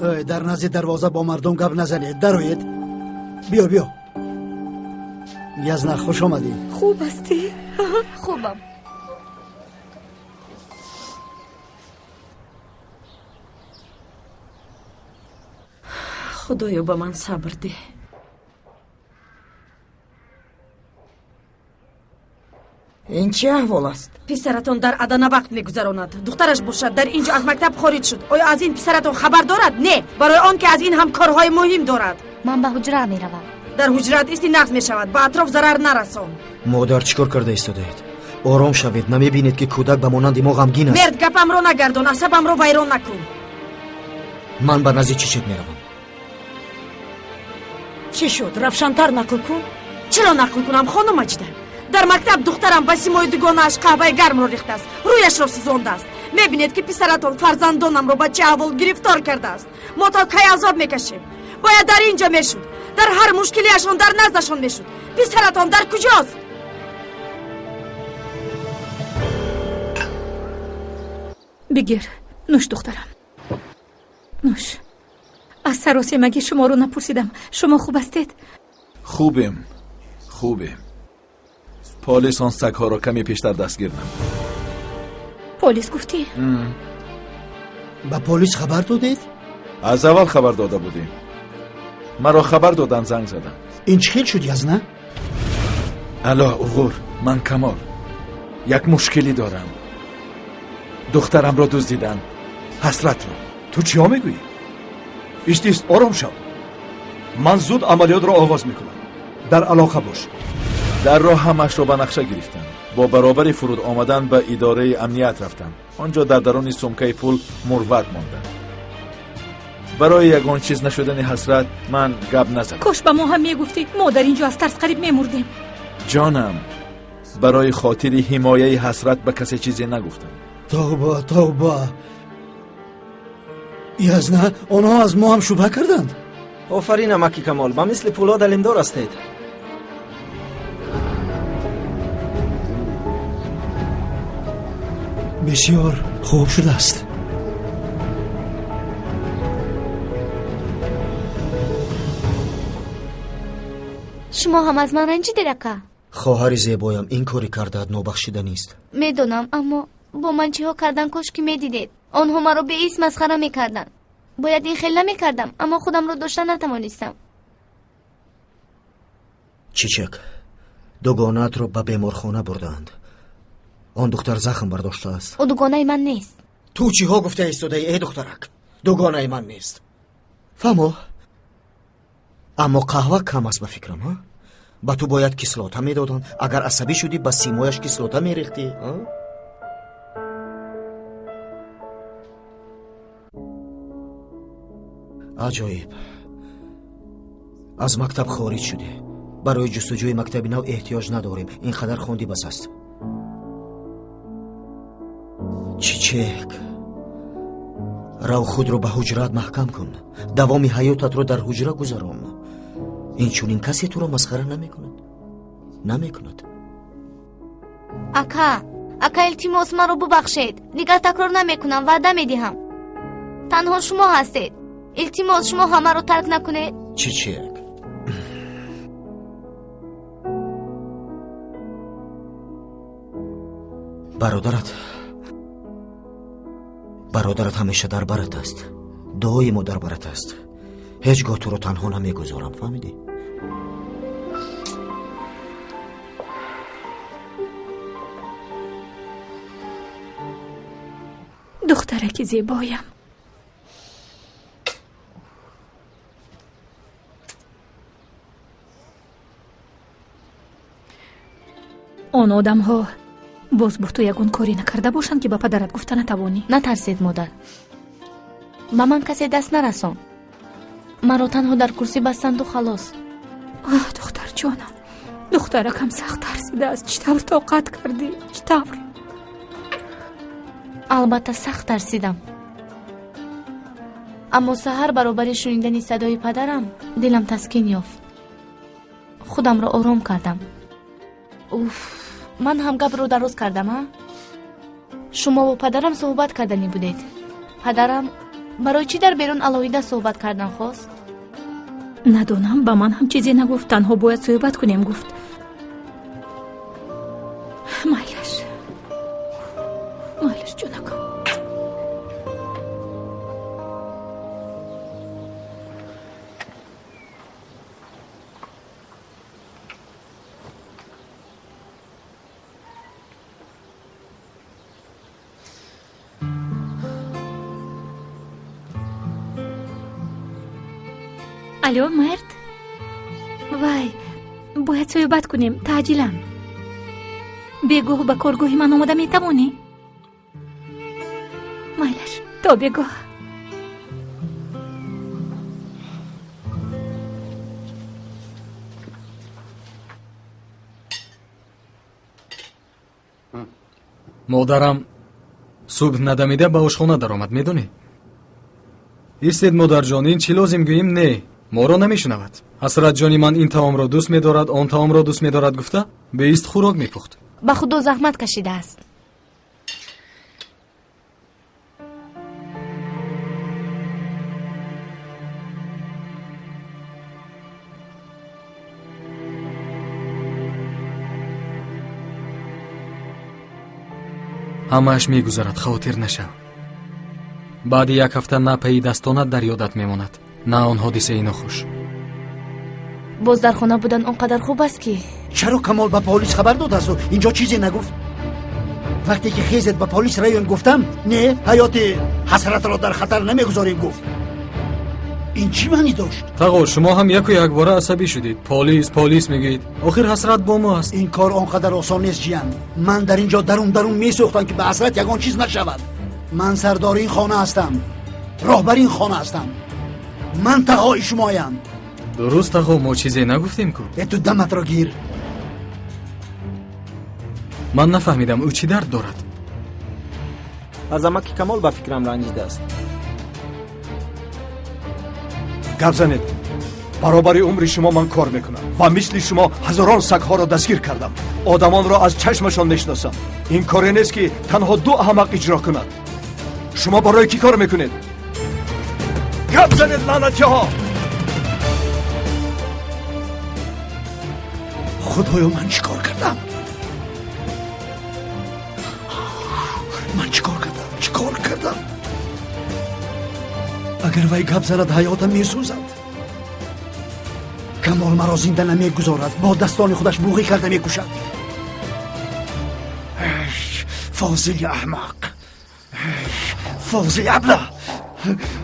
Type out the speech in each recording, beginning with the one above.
Дар назди дарвоза бо мардум гап назанед, дароед. Биё, биё. Язна, хуш омадӣ. Хуб ҳастӣ? Хубам. Худоё, ба ман сабр деҳ. Ин чӣ аҳвол аст? Писаратон дар Адана вақт мегузаронад. Духтараш бошад дар ин ҷо аз мактаб хориҷ шуд. Оё аз ин писаратон хабар дорад? Не, барои он ки аз ин ҳам корҳои муҳим дорад. Ман ба ҳуҷра меравам. Дар ҳуҷраат исти нағз мешавад. Ба атроф зарар нарасон. Модар, чӣ кор карда истодаед? Ором шавед, намебинед ки кӯдак ба монанди мо ғамгин аст? Мерд, гапамро нагардон, асабамро вайрон накун. Ман ба назди Чичек меравам. Чӣ шуд? Равшантар нақл кун. Чаро нақл кунам, хонум Маҷида? Дар мактаб духтарам ба симои дугонааш қаҳваи гармро рехтааст, рӯяшро сӯзондааст. Мебинед ки писаратон фарзандонамро ба чӣ аҳвол гирифтор кардааст. Мо то кай азоб мекашем? Бояд дар ин ҷо мешуд, дар ҳар мушкилиашон дар наздашон мешуд. Писаратон дар куҷост? Бигир, нӯш, духтарам, нӯш. Аз саросемагӣ шуморо напурсидам. Шумо хуб ҳастед? Хубем, хубем. Полис он сагҳоро каме пештар дастгир намуд. Полис гуфтӣ? Ба полис хабар додед? Аз аввал хабар дода будем. Маро хабар додан, занг задам. Ин чӣ хел шуд, Язна? Алло, Уғур, ман Камол. Як мушкилӣ дорам. Духтарамро дуздиданд. Ҳасратро. Ту чиҳо мегӯӣ? Ист, ором шав. Ман зуд амалиётро оғоз мекунам. Дар алоқа бош. Дар роҳ ҳамашро ба нақша гирифтам. Бо баробари фуруд омадан ба идораи амният рафтам. Он ҷо дар даруни сумкаи пул мурват мондам. Барои ягон чиз нашудани ҳасрат ман гап назадам. Кош ба мо ҳам мегуфтӣ. Мо дар ин ҷо аз тарс қариб мемурдем. Ҷонам, барои хотири ҳимояи ҳасрат ба касе чизе нагуфтам. Тавба, тавба. Язна, онҳо аз мо ҳам шубҳа карданд. Офарин, амаки Камол, ба мисли пулод алимдор ҳастед. Бисёр хуб шудааст. Шумо ҳам аз ман ранҷидед, ака? Хоҳари зебоям, ин кори кардаат нобахшида нест. Медонам, аммо бо ман чиҳо кардан, кош ки медидед. Онҳо маро беист масхара мекарданд. Бояд ин хел намекардам, аммо худамро дошта натавонистам. Чичак, дугонаатро ба беморхона бурдаанд. Он духтар захм бардоштааст. Ӯ дугонаи ман нест. Ту чиҳо гуфта истодаӣ, эй духтарак? Дугонаи ман нест. Фаҳмо, аммо қаҳва кам аст ба фикрам. Ба ту бояд кислота медоданд. Агар асабӣ шудӣ, ба симояш кислота мерехтӣ. Аҷоиб, аз мактаб хориҷ шудӣ. Барои ҷустуҷӯи мактаби нав эҳтиёҷ надорем. Ин қадар хондӣ бас аст. Чичек, рав худро ба ҳуҷраат маҳкам кун. Давоми ҳаётатро дар ҳуҷра гузарон. Инчунин касе туро масхара намекунад. Намекунад. Ака, ака, илтимос, маро бубахшед. Дигар такрор намекунам, ваъда медиҳам. Танҳо шумо ҳастед. Илтимос, шумо ҳамаро тарк накунед. Чичек, бародарат, бародарат ҳамеша дар барат аст. Доимо дар барат аст. Ҳеҷ гоҳ туро танҳо намегузорам, фаҳмидӣ? Духтараки зебоям. Он одамҳо боз бо ту ягон корӣ накарда бошанд, ки ба падарат гуфта натавонӣ. Натарсед, модар. Ба ман касе даст нарасон. Маро танҳо дар курсӣ бастанду халос. Оҳ, духтарҷонам, духтаракам сахт тарсидааст. Чӣ тавр тоқат кардӣ? Чӣ тавр? Албатта, сахт тарсидам. Аммо саҳар баробари шунидани садои падарам дилам таскин ёфт. Худамро ором кардам. Уф, ман ҳам гапро дароз кардам, а? Шумо бо падарам суҳбат карданӣ будед. Падарам Барои чӣ дар берун алоҳида суҳбат кардан хост? Надонам, ба ман ҳам чизе нагуфт. Танҳо бояд суҳбат кунем гуфт. Майлаш, майлаш ҷонакам. Алло, Мерт? Вай, бояд суҳбат кунем, таъҷилан. Бегоҳ ба коргоҳи ман омода метавонӣ? Майлаш, то бегоҳ. Модарам субҳ надамида ба ошхона даромад, медонӣ? Истед, модарҷон, ин чӣ лозим гӯем? Не, моро намешунавад. Ҳасратҷони ман ин таомро дӯст медорад, он таомро дӯст медорад гуфта, беист хӯрок мепухт. Ба худо заҳмат кашидааст. Ҳамааш мегузарад, хавотир нашав. Баъди як ҳафта на пайи дастонат дар ёдат мемонад, на он ҳодисаи нохуш. Боз дар хона будан он қадар хуб аст ки. Чаро Камол ба полис хабар додасту инҷо чизе нагуфт? Вақте ки хезет ба полис раён гуфтам, не, ҳаёти ҳасратро дар хатар намегузорем гуфт. Ин чӣ маънӣ дошт? Тағо, шумо ҳам яку якбора асабӣ шудед. Полис, полис мегӯед. Охир ҳасрат бо мо аст. Ин кор он қадар осон нест, ҷиян. Ман дар ин ҷо дарун дарун месӯхтам ки ба ҳасрат ягон чиз нашавад. Ман сардори ин хона ҳастам, роҳбари ин хона ҳастам. Ман тағои шумоям. Дуруст, тағо, мо чизе нагуфтем ку. Э, ту даматро гир. Ман нафаҳмидам, ӯ чӣ дард дорад? Аз амаки Камол ба фикрам ранҷидааст. Гап занед. Баробари умри шумо ман кор мекунам ва мисли шумо ҳазорон сагҳоро дастгир кардам. Одамонро аз чашмашон мешиносам. Ин коре нест ки танҳо ду аҳмақ иҷро кунад. Шумо барои кӣ кор мекунед? Гап занед, лаънатиҳо! Худоё, ман чӣ кор кардам? Ман чӣ кор кардам? Чӣ кор кардам? Агар вай гап занад, ҳаётам месӯзад. Камол маро зинда намегузорад, бо дастони худаш буғӣ карда мекушад. Фозили аҳмақ, фозили абла,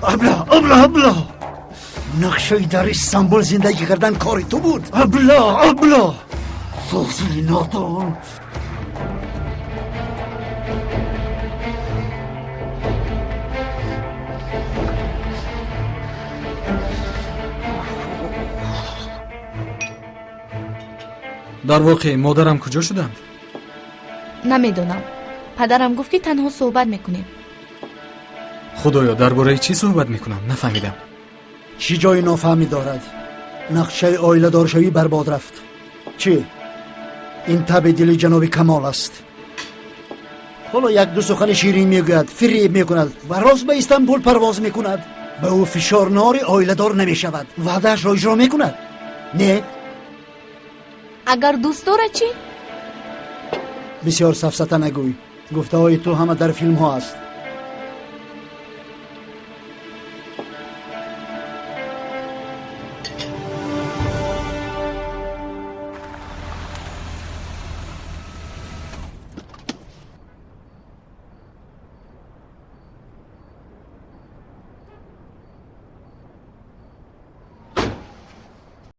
абла, абла, абла. Нақшаи дар Истанбул зиндагӣ кардан кори ту буд. Абла, абла, фозили нодон. Дар воқеъ модарам куҷо шуданд? Намедонам. Падарам гуфт ки танҳо суҳбат мекунем. Худоё, дар бораи чӣ суҳбат мекунам? Нафаҳмидам. Чӣ ҷои нофаҳмӣ дорад? Нақшаи оиладоршавӣ барбод рафт. Чӣ? Ин таби дили ҷаноби Камол аст. Ҳоло як-ду сухани ширин мегӯяд, фиреб мекунад ва рост ба Истанбул парвоз мекунад. Ба ӯ фишор нори оиладор намешавад. Ваъдаашро иҷро мекунад. Не? Агар дӯст дорад чӣ? Бисёр сафсата нагӯй. Гуфтаҳои ту ҳама дар филмҳо аст.